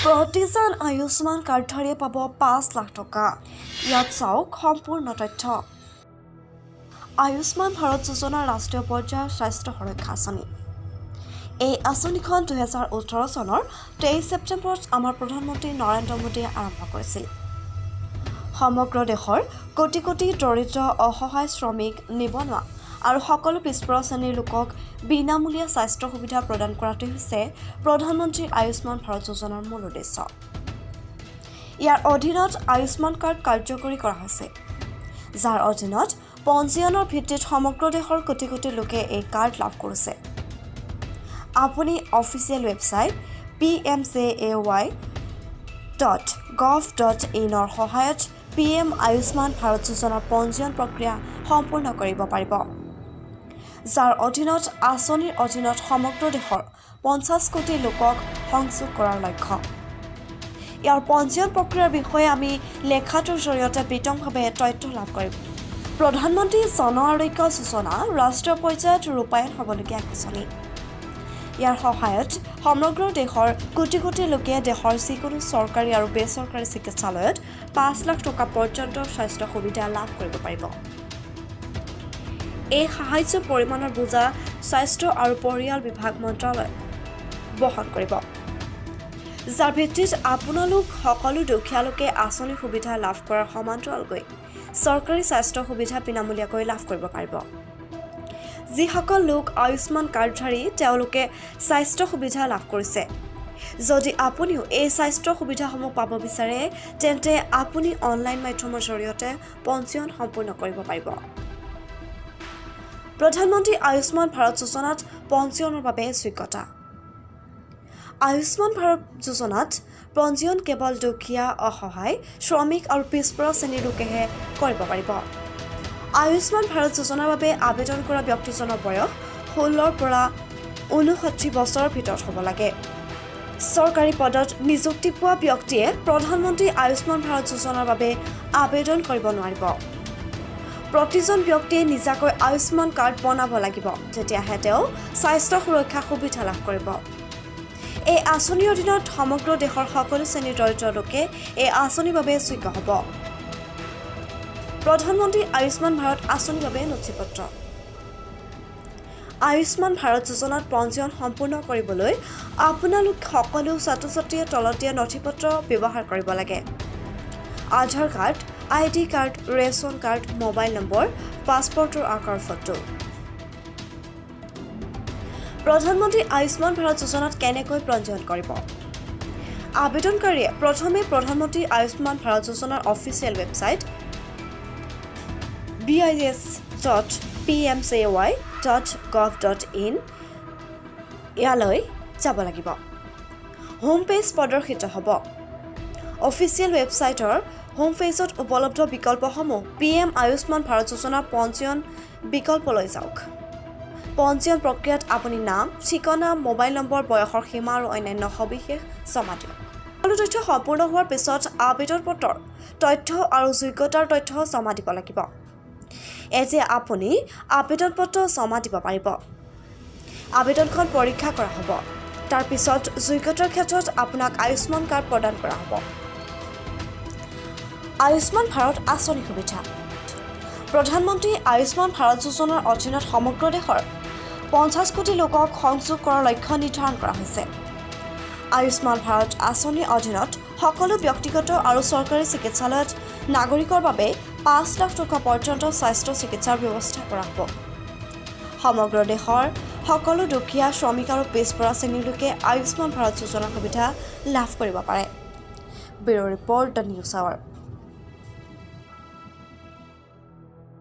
প্ৰতিজন আয়ুষ্মান কাৰ্ডধাৰীয়ে পাব 5 লাখ টকা। ইয়াত চাওক সম্পূৰ্ণ তথ্য। আয়ুষ্মান ভাৰত যোজনা ৰাষ্ট্ৰীয় পৰ্যায়ৰ স্বাস্থ্য সুৰক্ষা আঁচনি। এই আঁচনিখন 2018 চনৰ 23 ছেপ্টেম্বৰত আমাৰ প্ৰধানমন্ত্ৰী নৰেন্দ্ৰ মোদীয়ে আৰম্ভ কৰিছিল। সমগ্ৰ দেশৰ কোটি কোটি দৰিদ্ৰ, অসহায়, শ্ৰমিক, নিবনুৱা আৰু সকলো পিছপৰা শ্ৰেণীৰ লোকক বিনামূলীয়া স্বাস্থ্য সুবিধা প্ৰদান কৰাটোৱে হৈছে প্ৰধানমন্ত্ৰী আয়ুষ্মান ভাৰত যোজনাৰ মূল উদ্দেশ্য। ইয়াৰ অধীনত আয়ুষ্মান কাৰ্ড কাৰ্যকৰী কৰা হৈছে, যাৰ অধীনত পঞ্জীয়নৰ ভিত্তিত সমগ্ৰ দেশৰ কোটি কোটি লোকে এই কাৰ্ড লাভ কৰিছে। আপুনি অফিচিয়েল ৱেবছাইট pmjay.gov.inৰ সহায়ত পিএম আয়ুষ্মান ভাৰত যোজনাৰ পঞ্জীয়ন প্ৰক্ৰিয়া সম্পূৰ্ণ কৰিব পাৰিব, যাৰ অধীনত আঁচনিৰ অধীনত সমগ্ৰ দেশৰ 50 কোটি লোকক সংযোগ কৰাৰ লক্ষ্য। ইয়াৰ পঞ্জীয়ন প্ৰক্ৰিয়াৰ বিষয়ে আমি লেখাটোৰ জৰিয়তে বিতংভাৱে তথ্য লাভ কৰিম। প্ৰধানমন্ত্ৰী জন আৰোগ্য যোজনা ৰাষ্ট্ৰীয় পৰ্যায়ত ৰূপায়ণ হ'বলগীয়া এক আঁচনি। ইয়াৰ সহায়ত সমগ্ৰ দেশৰ কোটি কোটি লোকে দেশৰ যিকোনো চৰকাৰী আৰু বেচৰকাৰী চিকিৎসালয়ত 5 লাখ টকা পৰ্যন্ত স্বাস্থ্য সুবিধা লাভ কৰিব পাৰিব। এই সাহায্য পৰিমাণৰ বোজা স্বাস্থ্য আৰু পৰিয়াল বিভাগ মন্ত্ৰালয় বহন কৰিব, যাৰ ভিত্তিত আপোনালোক সকলো দুখীয়া লোকে আঁচনিৰ সুবিধা লাভ কৰাৰ সমান্তৰালকৈ চৰকাৰী স্বাস্থ্য সুবিধা বিনামূলীয়াকৈ লাভ কৰিব পাৰিব। যিসকল লোক আয়ুষ্মান কাৰ্ডধাৰী, তেওঁলোকে স্বাস্থ্য সুবিধা লাভ কৰিছে। যদি আপুনিও এই স্বাস্থ্য সুবিধাসমূহ পাব বিচাৰে, তেন্তে আপুনি অনলাইন মাধ্যমৰ জৰিয়তে পঞ্জীয়ন সম্পূৰ্ণ কৰিব পাৰিব। প্ৰধানমন্ত্ৰী আয়ুষ্মান ভাৰত যোজনাত পঞ্জীয়নৰ বাবে যোগ্যতা। আয়ুষ্মান ভাৰত যোজনাত পঞ্জীয়ন কেৱল দুখীয়া, অসহায়, শ্ৰমিক আৰু পিছপৰা শ্ৰেণীৰ লোকেহে কৰিব পাৰিব। আয়ুষ্মান ভাৰত যোজনাৰ বাবে আবেদন কৰা ব্যক্তিজনৰ বয়স 16ৰ পৰা 59 বছৰৰ ভিতৰত হ'ব লাগে। চৰকাৰী পদত নিযুক্তি পোৱা ব্যক্তিয়ে প্ৰধানমন্ত্ৰী আয়ুষ্মান ভাৰত যোজনাৰ বাবে আবেদন কৰিব নোৱাৰিব। প্ৰতিজন ব্যক্তিয়ে নিজাকৈ আয়ুষ্মান কাৰ্ড বনাব লাগিব, তেতিয়াহে তেওঁ স্বাস্থ্য সুৰক্ষা সুবিধা লাভ কৰিব। এই আঁচনিৰ অধীনত সমগ্ৰ দেশৰ সকলো শ্ৰেণীৰ দৰিদ্ৰ লোকে এই আঁচনিৰ বাবে যোগ্য হ'ব। প্ৰধানমন্ত্ৰী আয়ুষ্মান ভাৰত আঁচনিৰ বাবে নথিপত্ৰ। আয়ুষ্মান ভাৰত যোজনাত পঞ্জীয়ন সম্পূৰ্ণ কৰিবলৈ আপোনালোক সকলো ছাত্ৰ ছাত্ৰীয়ে তলত দিয়া নথিপত্ৰ ব্যৱহাৰ কৰিব লাগে: আধাৰ card, ID card, ration card, mobile number, পাছপৰ্টৰ আকাৰ ফটো। প্ৰধানমন্ত্ৰী আয়ুষ্মান ভাৰত যোজনাত কেনেকৈ পঞ্জীয়ন কৰিব? আবেদনকাৰীয়ে প্ৰথমে প্ৰধানমন্ত্ৰী আয়ুষ্মান ভাৰত যোজনাৰ অফিচিয়েল ৱেবছাইট bis.pmjay.gov.in ইয়ালৈ যাব লাগিব। হোম পেজ প্ৰদৰ্শিত হ'ব। অফিচিয়েল ৱেবছাইটৰ হোম পেজত উপলব্ধ বিকল্পসমূহ পিএম আয়ুষ্মান ভাৰত যোজনাৰ পঞ্জীয়ন বিকল্পলৈ যাওক। পঞ্জীয়ন প্ৰক্ৰিয়াত আপুনি নাম, ঠিকনা, মোবাইল নম্বৰ, বয়সৰ সীমা আৰু অন্যান্য সবিশেষ জমা দিয়ক। সকলো তথ্য সম্পূৰ্ণ হোৱাৰ পিছত আবেদন পত্ৰৰ তথ্য আৰু যোগ্যতাৰ তথ্য জমা দিব লাগিব। এতিয়া আপুনি আবেদন পত্ৰ জমা দিব পাৰিব। আবেদনখন পৰীক্ষা কৰা হ'ব। তাৰ পিছত যোগ্যতাৰ ক্ষেত্ৰত আপোনাক আয়ুষ্মান কাৰ্ড প্ৰদান কৰা হ'ব। আয়ুষ্মান ভাৰত আঁচনি সুবিধা। প্ৰধানমন্ত্ৰী আয়ুষ্মান ভাৰত যোজনাৰ অধীনত সমগ্ৰ দেশৰ 50 কোটি লোকক সংযোগ কৰাৰ লক্ষ্য নিৰ্ধাৰণ কৰা হৈছে। আয়ুষ্মান ভাৰত আঁচনিৰ অধীনত সকলো ব্যক্তিগত আৰু চৰকাৰী চিকিৎসালয়ত নাগৰিকৰ বাবে 5 লাখ টকা পৰ্যন্ত স্বাস্থ্য চিকিৎসাৰ ব্যৱস্থা কৰা হ'ব। সমগ্ৰ দেশৰ সকলো দুখীয়া, শ্ৰমিক আৰু পিছপৰা শ্ৰেণীৰ লোকে আয়ুষ্মান ভাৰত যোজনাৰ সুবিধা লাভ কৰিব পাৰে। Bureau report, the news hour.